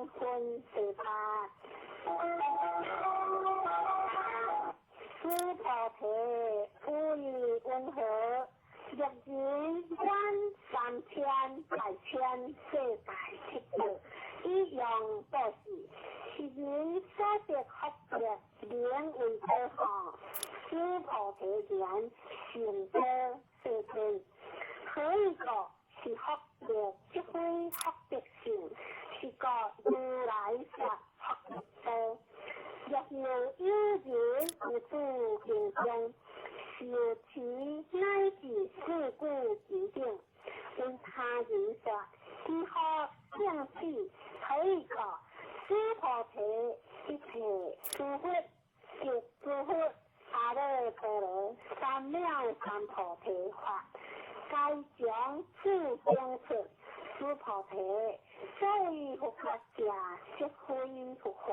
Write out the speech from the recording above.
分第八。須菩提，有意云何？若人觀三千大千世界七寶，以用布施，是人所得福德，名為多吼。須菩提言：善多世尊。何以故？是福德，即非福德性，是故如來說福德多。若有有人於此經中，受持乃至四句偈等，為他人說，彼福正起。何以故？須菩提，一切諸佛及諸佛阿耨多羅三藐三菩提法，皆從此中出。須菩提，所謂佛法者，即非佛法。